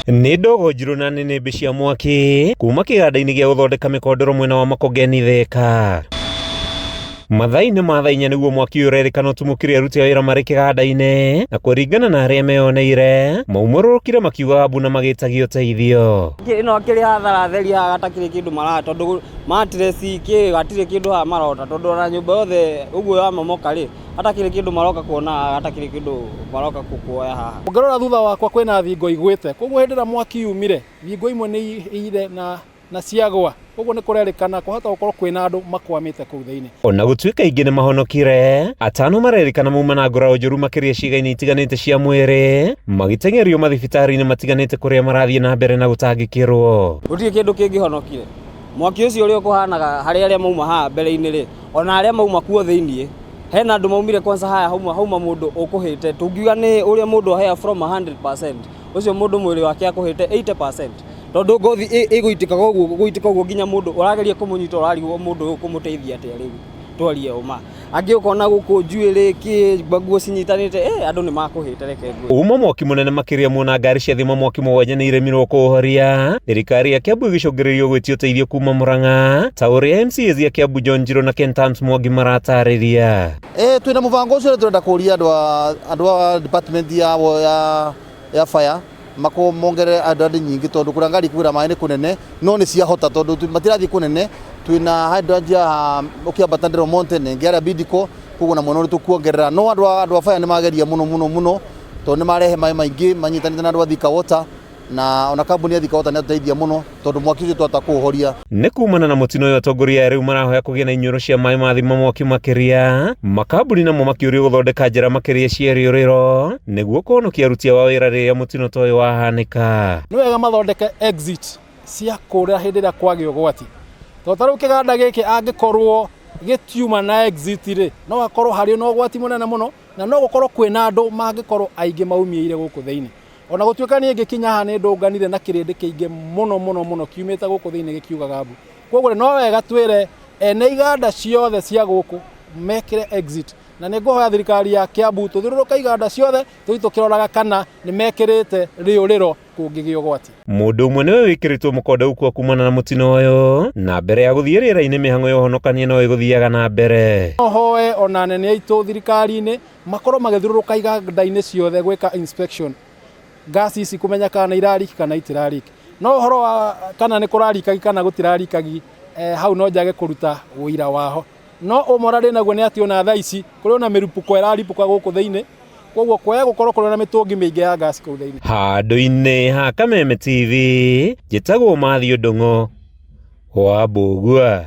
Nĩ ndogo njirũ na nĩnĩmbĩ cia mwaki kuma kĩganda-inĩ gĩa gũthondeka mĩkondoro mwena wa Makongeni Thika. Mathaa-inĩ ma thaa 4 nĩguo mwaki ũyũ ũrerĩkana ũtumũkire aruti a wĩra marĩ kĩganda-inĩ, na kũringana na arĩa meyoneire, maumũrũrũkire makiugaga mbu na magĩtagia ũteithio. Ĩno akĩrĩ hathara theri haha gatakĩrĩ kĩndũ maraya tondũ mattress kĩ gatirĩ kĩndũ haha marota tondũ ona nyũmba yothe ũguo yamomoka rĩ hatakĩrĩ kĩndũ maroka kuona haha hatakĩrĩ kĩndũ maroka kuoya haha. Ũngĩrora thutha wakwa kwĩna thingo igwĩte, koguo hĩndĩ ĩrĩa mwaki umire thingo imwe nĩ ire na ciagwa, koguo nĩ kũrerĩkana kwahota gũkorwo kwĩna andũ makwamĩte kũu thĩinĩ. Ona gũtuĩka aingĩ nĩ mahonokire, atano marerĩkana mauma na nguraro njũru makĩria ciĩga-inĩ itiganĩte cia mwĩrĩ, magĩteng'erio mathibitarĩ-inĩ matiganĩte kũrĩa marathiĩ na mbere na gũtangĩkĩrwo. Gũtirĩ kĩndũ kĩngĩhonokire. Mwaki ũcio ũrĩa ũkũhanaga harĩ arĩa mauma haha mbere-inĩ rĩ, ona arĩa mauma kuo thĩinĩ, hena andũ maumire kwanza haya hauma mũndũ ũkũhĩte, tũngiuga nĩ ũrĩa mũndũ ahĩa from 100%, ũcio mũndũ mwĩrĩ wake akũhĩte 80%, tondũ ngothi ĩgũitĩkaga ũguo gũitĩka ũguo nginya mũndũ ũrageria kũmũnyita ũrarigwo mũndũ ũyũ ũkũmũteithia atĩa rĩu, twarie ũma. Angĩ ũkona gũkũ njuĩrĩ kĩ nguo cinyitanĩte, andũ nĩ makũhĩte reke ngwĩre. Uma mwaki mũnene makĩria muona ngari cia thima mwaki 7 nĩ iremirwo kũũhoria. Thirikari ya Kiambu ĩgĩcũngĩrĩrio gwĩtia ũteithio kuma Murang'a ta ũrĩa MCAs ya Kiambu John Njirũ na Ken Tams Mwangi maratarĩria. Twĩna mũbango ũcio tũrenda kũria andũ a department ya fire mako mongerere hydrant nyingĩ tondũ kũrĩa ngari kũgĩra maĩ nĩ kũnene no nĩ ciahota tondũ matirathiĩ kũnene. Twĩna hydrant ya ũkĩambata Del Monte na ĩngĩ harĩa Bidco, koguo na mwena ũrĩa tũkuongerera no andũ a fire nĩ mageria mũno mũno mũno tondũ nĩ marehe maĩ maingĩ manyitanĩte na andũ a Thika Water na ona kambuni ya Thika Water nĩ yatũteithia mũno tondũ mwaki ũcio twahota kũũhoria. Nĩ kumana na mũtino ũyũ atongoria aya rĩu marahoya kũgĩa na inyuĩro cia maĩ ma thima mwaki makĩria, makambuni namo makĩũrio gũthondeka njĩra makĩria cia rĩũrĩro nĩguo kũhonokia aruti ao a wĩra rĩrĩa mũtino ta ũyũ wahanĩka. Nĩ wega mathondeke exit cia kũrĩra hĩndĩ ĩrĩa kwagĩa ũgwati, tondũ ta rĩu kĩganda gĩkĩ angĩkorwo gĩtiuma na exit rĩ, no hakorwo harĩ na ũgwati mũnene mũno na no gũkorwo kwĩna andũ mangĩkorwo aingĩ maumĩire gũkũ thĩinĩ. Ona gũtuĩka niĩ ngĩkinya haha nĩ ndũnganire na kĩrĩndĩ kĩingĩ mũno mũno mũno kiumĩte gũkũ thĩinĩ gĩkiugaga mbu. Koguo no wega twĩre ene iganda ciothe cia gũkũ mekĩre exit, na nĩ ngũhoya thirikari ya Kiambu tũthiũrũrũke iganda ciothe tũthiĩ tũkĩroraga kana nĩ mekĩrĩte rĩũrĩro kũngĩgĩa ũgwati. Mũndũ ũmwe nĩwe wĩkĩrĩtwo mũkonde gũkua kumana na mũtino ũyũ, na mbere ya gũthiĩ rĩera-inĩ mĩhang'o ya ũhonokania no ĩgũthiaga na mbere. No hoe ona anene aitũ thirikari-inĩ makorwo magĩthiũrũrũka iganda-inĩ ciothe gwĩka inspection gas ici kũmenya kana nĩ irariki kana itirariki. No ũhoro wa kana nĩ kũrarikagi kana gũtirarikagi hau no njage kũruta ũira waho. No ũma ũrĩa ndĩnaguo nĩ atĩ ona thaa ici kũrĩ ona mĩrupũko ĩraripũka gũkũ thĩinĩ, koguo kwaya gũkorwo kũrĩ na mĩtũngi mĩingĩ ya gas kũu thĩinĩ. Handũ-inĩ ha Kameme TV, njĩtagwo Matthew Ndung'u wa Mbũgua.